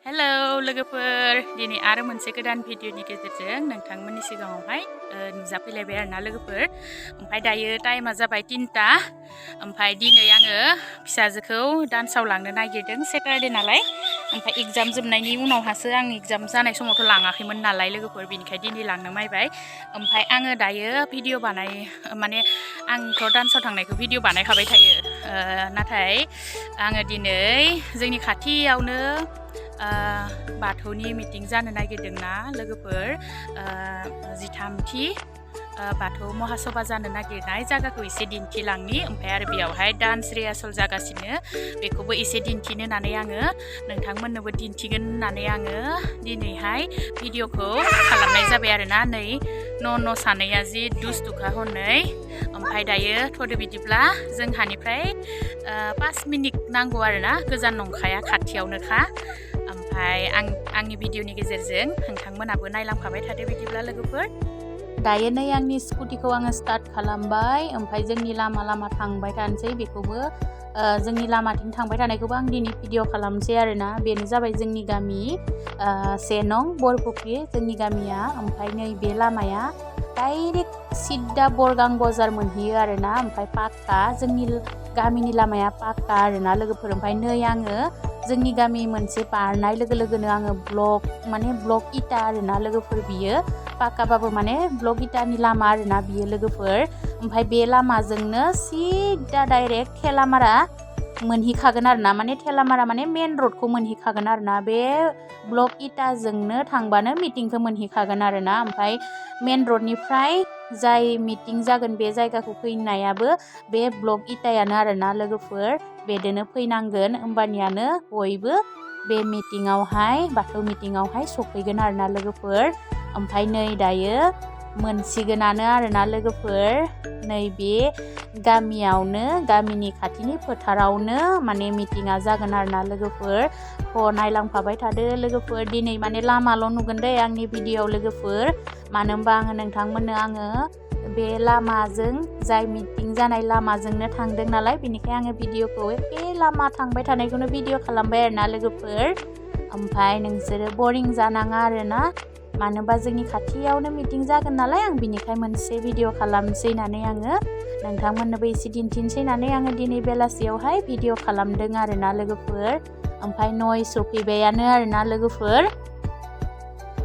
Hello लोगोफोर दिनै आरो मोनसे गोदान भिडिअनि गेजेरजों नोंथांमोननि सिगाङावहाय नुजाफैलायबाय आरोना लोगोफोर ओमफ्राय दायो टाइमा जाबाय 3टा ओमफ्राय दिनै आङो फिसाजोखौ डान्सआव लांनो नागिरदों सेटारडे नालाय ओमफ्राय एग्जाम जोबनायनि उनावहासो आं एग्जाम जानाय समावथ' लाङाखैमोन नालाय लोगोफोर बिनिखायनो दिनै लांनो मायबाय ओमफ्राय आङो दायो भिडिअ माने आंथ' डान्सआव थांनायखौ भिडिअ बानायखाबाय थायो नाथाय आङो दिनै जोंनि खाथियावनो बाथौनि मिटिं जानो नागिरदोंना लोगोफोर 13थि बाथौ महासभा जानो नागिरनाय जायगाखौ एसे दिन्थिलांनि ओमफ्राय आरो बेयावहाय डान्स रिहार्सल जागासिनो बेखौबो एसे दिन्थिनो होननानै आङो नोंथांमोननोबो दिन्थिगोन होननानै आङो दिनैहाय भिडिअखौ खालामनाय जाबाय आरोना नै न' सानैया जि दुस्थुखा हनै ओमफ्राय दायो थ'दो बिदिब्ला जोंहानिफ्राय 5 मिनिट नांगौ आरोना गोजान नंखाया खाथियावनोखा ओमफ्राय आंनि भिडिअनि गेजेरजों नोंथांमोनाबो नायलांफाबाय थादो बिदिब्ला लोगोफोर दायो नै आंनि स्कुटिखौ आङो स्टार्ट खालामबाय ओमफ्राय जोंनि लामा थांबाय थानोसै बेखौबो जोंनि लामाथिं थांबाय थानायखौबो आं दिनै भिडिअ खालामसै आरोना बेनो जाबाय जोंनि गामि 1 नं बरपुख्रि जोंनि गामिया ओमफ्राय नै बे लामाया डाइरेक्ट सिद्दा बरगां बाजार मोनहैयो आरोना ओमफ्राय पाक्का जोंनि गामिनि लामाया पाक्का आरोना लोगोफोर ओमफ्राय नै आङो जोंनि गामि मोनसे बारनाय लोगो लोगोनो आङो ब्लक इटा आरोना लोगोफोर बियो पाक्काबाबो माने ब्लक इटानि लामा आरोना बियो लोगोफोर ओमफ्राय बे लामाजोंनो सिद्दा डाइरेक्ट थेलामारा मोनहैखागोन आरोना माने थेलामारा माने मेन रडखौ मोनहैखागोन आरोना बे ब्लक इटाजोंनो थांबानो मिटिंखौ मोनहैखागोन आरोना ओमफ्राय मेन रडनिफ्राय जाय मिटिं जागोन बे जायगाखौ फैनायाबो बे ब्लक इटायानो आरोना लोगोफोर बेदोनो फैनांगोन होमबानियानो बयबो बे मिटिङावहाय बाथौ मिटिङावहाय सफैगोन आरोना लोगोफोर ओमफ्राय नै दायो मोनसिगोनानो आरोना लोगोफोर नैबे गामियावनो गामिनि खाथिनि फोथारावनो माने मिटिङा जागोन आरोना लोगोफोर नायलांफाबाय थादो लोगोफोर दिनै माने लामाल' नुगोन दे आंनि भिडिअआव लोगोफोर मानो होनबा आङो नोंथांमोननो आङो बे लामाजों जाय मिटिं जानाय लामाजोंनो थांदों नालाय बेनिखायनो आङो भिडिअखौ एखे लामा थांबाय थानायखौनो भिडिअ खालामबाय आरोना लोगोफोर ओमफ्राय नोंसोरो बरिं जानाङा आरोना मानो होनबा जोंनि खाथियावनो मिटिं जागोन नालाय आं बिनिखाय मोनसे भिडिअ खालामसै होननानै आङो नोंथांमोननोबो एसे दिन्थिनोसै होननानै आङो दिनै बेलासियावहाय भिडिअ खालामदों आरोना लोगोफोर ओमफ्राय नय सफैबायानो आरोना लोगोफोर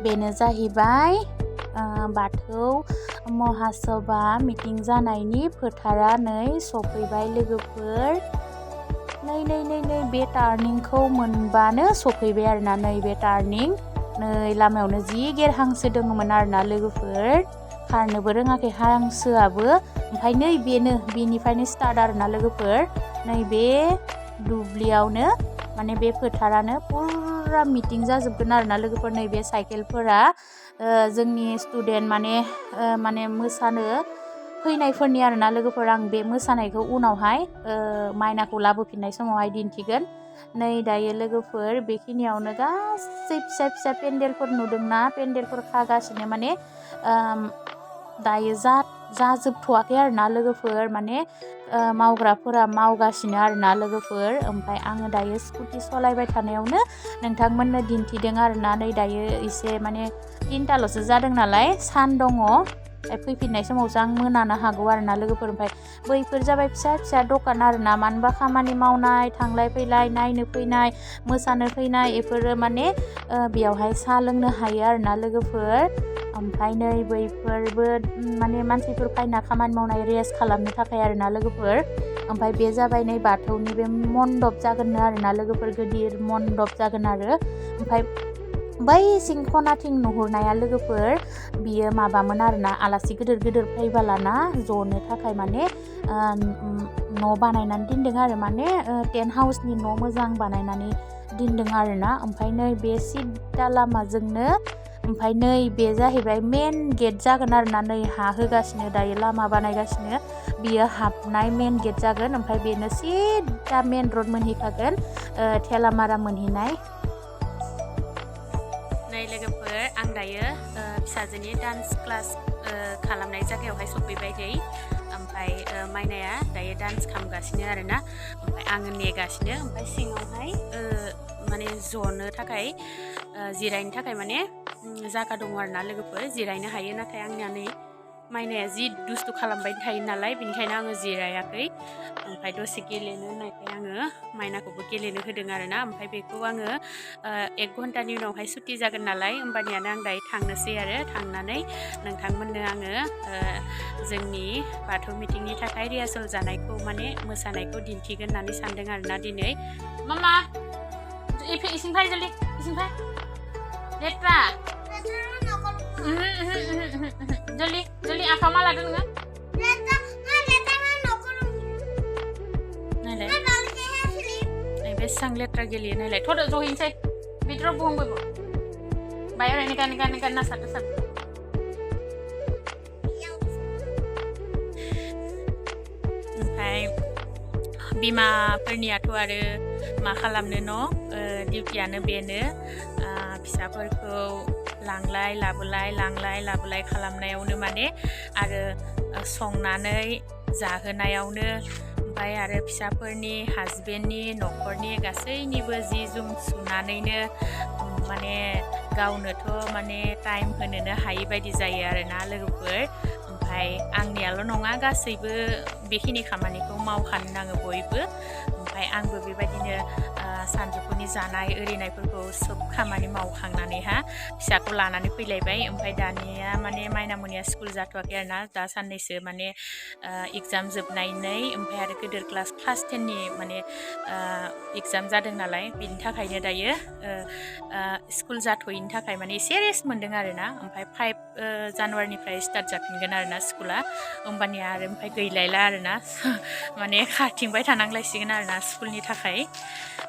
बेनो जाहैबाय बाथौ महासभा मिटिं जानायनि फोथारा नै सफैबाय लोगोफोर नै बे टार्निंखौ मोनबानो सफैबाय आरोना नै बे टार्निं नै लामायावनो जि गेरहांसो दङमोन आरोना लोगोफोर खारनोबो रोङाखै हांसोआबो ओमफ्राय नै बेनिफ्रायनो स्टार्ट आरोना लोगोफोर नै बे दुब्लियावनो माने बे फोथारानो पुरा मिटिं जाजोबगोन आरोना लोगोफोर नैबे साइकेलफोरा जोंनि स्टुडेन्ट माने मोसानो फैनायफोरनि आरोना लोगोफोर आं बे मोसानायखौ उनावहाय मायनाखौ लाबोफिननाय समावहाय दिन्थिगोन नै दायो लोगोफोर बेखिनियावनो गासै फिसा पेन्देलफोर नुदोंना पेन्देलफोर खागासिनो माने दायो जाजोबथ'वाखै आरोना लोगोफोर माने मावग्राफोरा मावगासिनो आरोना लोगोफोर ओमफ्राय आङो दायो स्कुटि सालायबाय थानायावनो नोंथांमोननो दिन्थिदों आरोना नै दायो एसे माने 3टाल'सो जादों नालाय सान दङ फैफिननाय समावसो आं मोनानो हागौ आरोना लोगोफोर ओमफ्राय बैफोर जाबाय फिसा दखान आरोना मानो होनबा खामानि मावनाय थांलाय फैलाय नायनो फैनाय मोसानो फैनाय बेफोरो माने बेयावहाय साहा लोंनो हायो आरोना लोगोफोर ओमफ्राय नै बैफोरबो माने मानसिफोर फैना खामानि मावनाय रेस्ट खालामनो थाखाय आरोना लोगोफोर ओमफ्राय बे जाबाय नै बाथौनि बे मन्दप जागोननो आरोना लोगोफोर गिदिर मन्दप जागोन आरो ओमफ्राय बै सिं खनाथिं नुहुरनाया लोगोफोर बियो माबामोन आरोना आलासि गिदिर फैबालाना जनो थाखाय माने न' बानायनानै दोनदों आरो माने टेन्ट हाउसनि न' मोजां बानायनानै दोनदों आरोना ओमफ्राय नै बे सिद्दा लामाजोंनो ओमफ्राय नै बे जाहैबाय मेन गेट जागोन आरोना नै हा होगासिनो दायो लामा बानायगासिनो बियो हाबनाय मेन गेट जागोन ओमफ्राय बेनो सिद्दा मेन रड मोनहैखागोन थेलामारा मोनहैनाय नै लोगोफोर आं दायो फिसाजोनि डान्स क्लास खालामनाय जायगायावहाय सफैबाय ओमफ्राय माइनाया दायो डान्स खालामगासिनो आरोना ओमफ्राय आङो नेगासिनो ओमफ्राय सिङावहाय माने जनो थाखाय जिरायनो थाखाय माने जायगा दङ आरोना लोगोफोर जिरायनो हायो नाथाय आंनिया नै माइनाया जि दुस्थु खालामबाय थायो नालाय बेनिखायनो आङो जिरायाखै ओमफ्राय दसे गेलेनो होननायखाय आङो माइनाखौबो गेलेनो होदों आरोना ओमफ्राय बेखौ आङो 1 घन्टानि उनावहाय सुटि जागोन नालाय होमबानियानो आं दायो थांनोसै आरो थांनानै नोंथांमोननो आङो जोंनि बाथौ मिटिंनि थाखाय रिहार्सेल जानायखौ माने मोसानायखौ दिन्थिगोन होननानै सानदों आरोना दिनै मामा इसिंफाय जल्दि इसिंफाय लेट्रा जल्दि जल्दि आखायाव मा लादों नोङो नायलाय बेसेबां लेट्रा गेलेयो नायलाय थ'द' जहैनोसै बिद्र' बुहुम बयबो बायाव निका नासारदो सार ओमफ्राय बिमाफोरनियाथ' आरो मा खालामनो न' डिउटियानो बेनो फिसाफोरखौ लांलाय लाबोलाय खालामनायावनो माने आरो संनानै जाहोनायावनो ओमफ्राय आरो फिसाफोरनि हासबेन्डनि न'खरनि गासैनिबो जि जोम सुनानैनो माने गावनोथ' माने टाइम होनोनो हायि बायदि जायो आरोना लोगोफोर ओमफ्राय आंनियाल' नङा गासैबो बेखिनि खामानिखौ मावखानो नाङो बयबो ओमफ्राय आंबो बेबायदिनो सानजौफुनि जानाय ओरिनायफोरखौ सोब खामानि मावखांनानैहा फिसाखौ लानानै फैलायबाय ओमफ्राय दानिया माने माइनामोनिया स्कुल जाथ'वाखै आरोना दा साननैसो माने एग्जाम जोबनानै ओमफ्राय आरो गेदेर क्लास 10नि माने एग्जाम जादों नालाय बिनि थाखायनो दायो स्कुल जाथ'यैनि थाखाय माने एसे रेस्ट मोनदों आरोना ओमफ्राय 5 जानुवारिनिफ्राय स्टार्ट जाफिनगोन आरोना स्कुला होमबानिया आरो ओमफ्राय गैलायला आरोना माने खारथिंबाय थानांलायसिगोन आरोना स्कुलनि थाखाय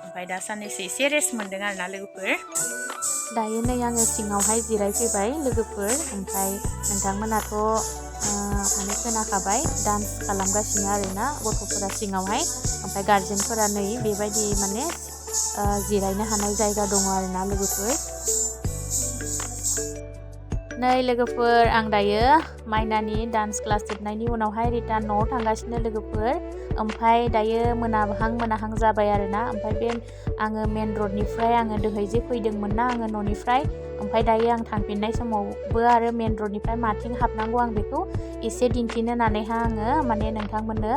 ओमफ्राय दा साननैसो एसे रेस्ट मोनदों आरोना लोगोफोर दायो नै आङो सिङावहाय जिरायफैबाय लोगोफोर ओमफ्राय नोंथांमोनाथ' माने खोनाखाबाय डान्स खालामगासिनो आरोना गथ'फोरा सिङावहाय ओमफ्राय गार्जेनफोरा नै बेबायदि माने जिरायनो हानाय जायगा दङ आरोना लोगोफोर नै लोगोफोर आं दायो माइनानि डान्स क्लास जोबनायनि उनावहाय रिटार्न न'आव थांगासिनो लोगोफोर ओमफ्राय दायो मोनाहां जाबाय आरोना ओमफ्राय बे आङो मेन रडनिफ्राय आङो दहाय जे फैदोंमोन ना आङो न'निफ्राय ओमफ्राय दायो आं थांफिननाय समावबो आरो मेन रडनिफ्राय माथिं हाबनांगौ आं बेखौ एसे दिन्थिनो होननानैहा आङो माने नोंथांमोननो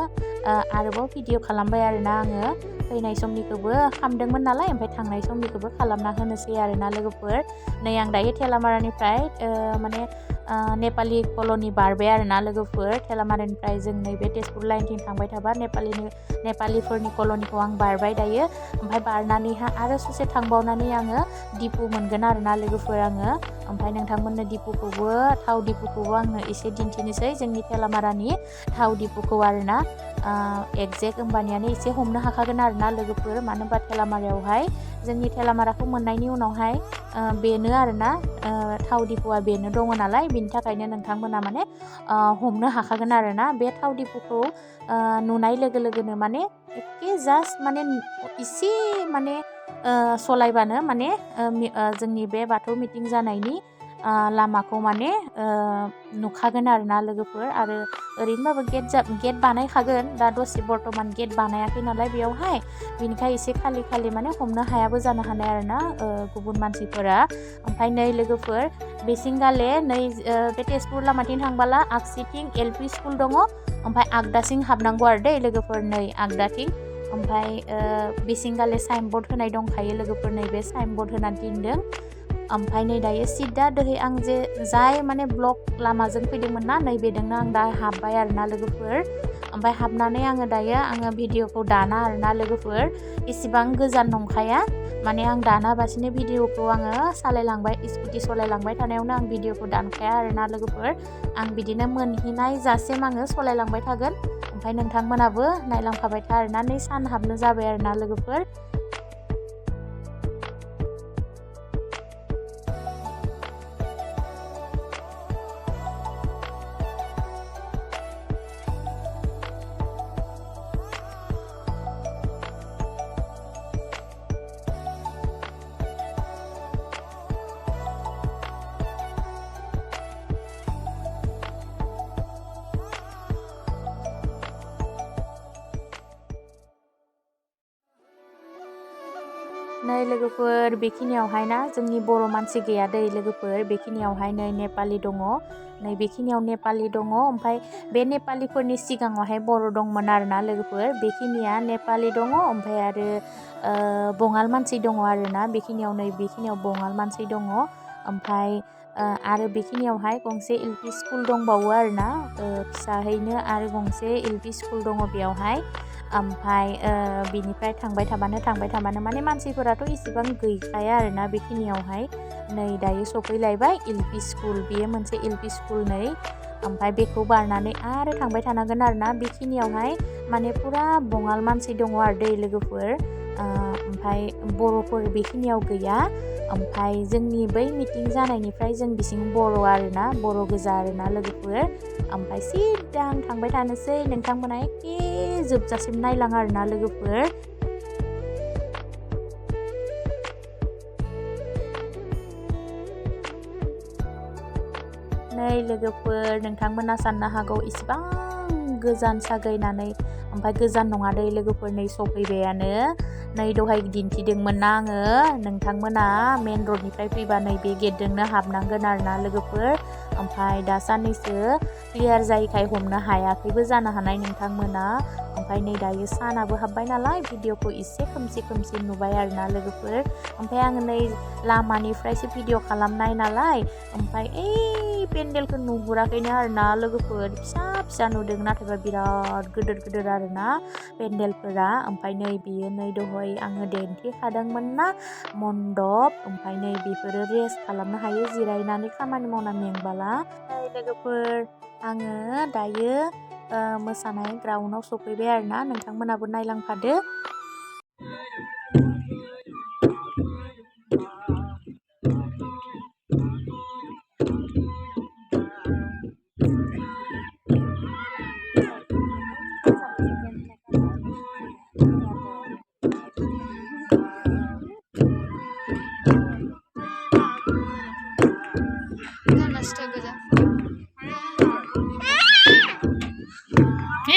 आरोबाव भिडिअ खालामबाय आरोना आङो फैनाय समनिखौबो खालामदोंमोन नालाय ओमफ्राय थांनाय समनिखौबो खालामना होनोसै आरोना लोगोफोर नै आं दायो थेलामारानिफ्राय माने नेपालि कल'नि बारबाय आरोना लोगोफोर थेलामारानिफ्राय जों नैबे तेजपुर लाइनथिं थांबाय थाबा नेपालिफोरनि कल'निखौ आं बारबाय दायो ओमफ्राय बारनानैहा आरो ससे थांबावनानै आङो दिपु मोनगोन आरोना लोगोफोर आङो ओमफ्राय नोंथांमोननो दिपुखौबो थाव दिपुखौबो आंनो एसे दिन्थिनोसै जोंनि थेलामारानि थाव दिपुखौ आरोना एक्जेक्ट होमबानियानो एसे हमनो हाखागोन आरोना लोगोफोर मानो होनबा थेलामारायावहाय जोंनि थेलामाराखौ मोननायनि उनावहाय बेनो आरोना थाव दिपुआ बेनो दङ नालाय बिनि थाखायनो नोंथांमोना माने हमनो हाखागोन आरोना बे थाव दिपुखौ नुनाय लोगो लोगोनो माने एखे जास्ट माने एसे माने सलायबानो माने जोंनि बे बाथौ मिटिं जानायनि लामाखौ माने नुखागोन आरोना लोगोफोर आरो ओरैनोबाबो गेट बानायखागोन दा दसे बर्तमान गेट बानायाखै नालाय बेयावहाय बिनिखाय एसे खालि माने हमनो हायाबो जानो हानाय आरोना गुबुन मानसिफोरा ओमफ्राय नै लोगोफोर बेसिंगाले नै बे तेजपुर लामाथिं थांबाला आगसिथिं LP स्कुल दङ ओमफ्राय आगदासिं हाबनांगौ आरो दै लोगोफोर नै आगदाथिं ओमफ्राय बेसिंगाले साइन बर्ड होनाय दंखायो लोगोफोर नैबे साइन बर्ड होना दोनदों ओमफ्राय नै दायो सिदा दोहै आं जे जाय माने ब्लक लामाजों फैदोंमोन ना नैबेदोंनो आं दा हाबबाय आरोना लोगोफोर ओमफ्राय हाबनानै आङो भिडिअखौ दाना आरोना लोगोफोर इसिबां गोजान नंखाया माने आं दानाबासिनो भिडिअखौ आङो सालायलांबाय स्कुटि सालायलांबाय थानायावनो आं भिडिअखौ दानखाया आरोना लोगोफोर आं बिदिनो मोनहैनाय जासिम आङो सालायलांबाय थागोन ओमफ्राय नोंथांमोनाबो नायलांखाबाय था आरोना नै सान हाबनो जाबाय आरोना लोगोफोर नै लोगोफोर बेखिनियावहाय ना जोंनि बर' मानसि गैया दै लोगोफोर बेखिनियावहाय नै नेपालि दङ नै बेखिनियाव नेपालि दङ ओमफ्राय बे नेपालिफोरनि सिगाङावहाय बर' दंमोन आरोना लोगोफोर बेखिनिया नेपालि दङ ओमफ्राय आरो बङाल मानसि दङ आरोना बेखिनियाव नै बेखिनियाव बङाल मानसि दङ ओमफ्राय आरो बेखिनियावहाय गंसे एलपि स्कुल दंबावो आरोना फिसाहैनो आरो गंसे एलपि स्कुल दङ बेयावहाय ओमफ्राय बिनिफ्राय थांबाय थाबानो माने मानसिफोराथ' इसेबां गैखाया आरोना बेखिनियावहाय नै दायो सफैलायबाय एलपि स्कुल बेयो मोनसे एलपि स्कुल नै ओमफ्राय बेखौ बारनानै आरो थांबाय थानांगोन आरोना बेखिनियावहाय माने पुरा बङाल मानसि दङ आरो दै लोगोफोर ओमफ्राय बर'फोर बेखिनियाव गैया ओमफ्राय जोंनि बै मिटिं जानायनिफ्राय जों बिसिं बर' आरोना बर' गोजा आरोना लोगोफोर ओमफ्राय सिदा आं थांबाय थानोसै नोंथांमोना एखे जोबजासिम नायलां आरोना लोगोफोर नै लोगोफोर नोंथांमोना साननो हागौ इसिबां गोजान सागायनानै ओमफ्राय गोजान नङा दै लोगोफोर नै सफैबायानो नै दहाय दिन्थिदोंमोन ना आङो नोंथांमोना मेन रडनिफ्राय फैबा नै बे गेटजोंनो हाबनांगोन आरोना लोगोफोर ओमफ्राय दा साननैसो क्लियार जायैखाय हमनो हायाखैबो जानो हानाय नोंथांमोना ओमफ्राय नै दायो सानाबो हाबबाय नालाय भिडिअखौ एसे खोमसि नुबाय आरोना लोगोफोर ओमफ्राय आङो नै लामानिफ्रायसो भिडिअ खालामनाय नालाय ओमफ्राय पेन्डेलखौ नुहुराखैनो आरोना लोगोफोर फिसा नुदों नाथायबा बिराद गिदिर आरोना पेन्डेलफोरा ओमफ्राय नै बियो नै दहाय आङो दिन्थिखादोंमोन ना मण्डप ओमफ्राय नै बेफोरो रेस्ट खालामनो हायो जिरायनानै खामानि मावना मेंबाला लोगोफोर आङो दायो मोसानाय ग्राउन्डआव सफैबाय आरोना नोंथांमोनाबो नायलांफादो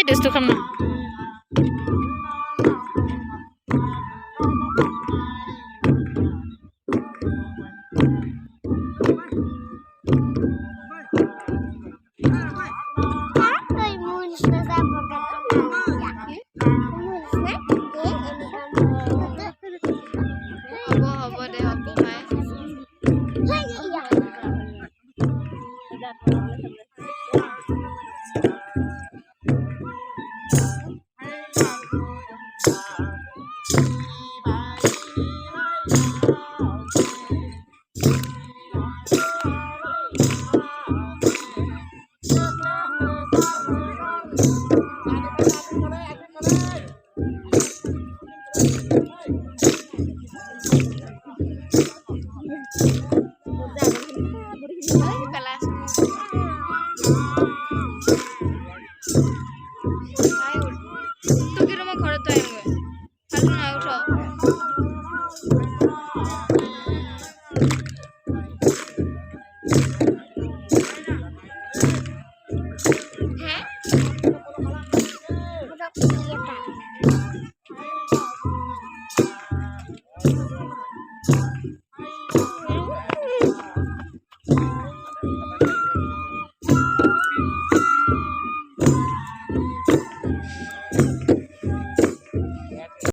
दुस्थु खालामना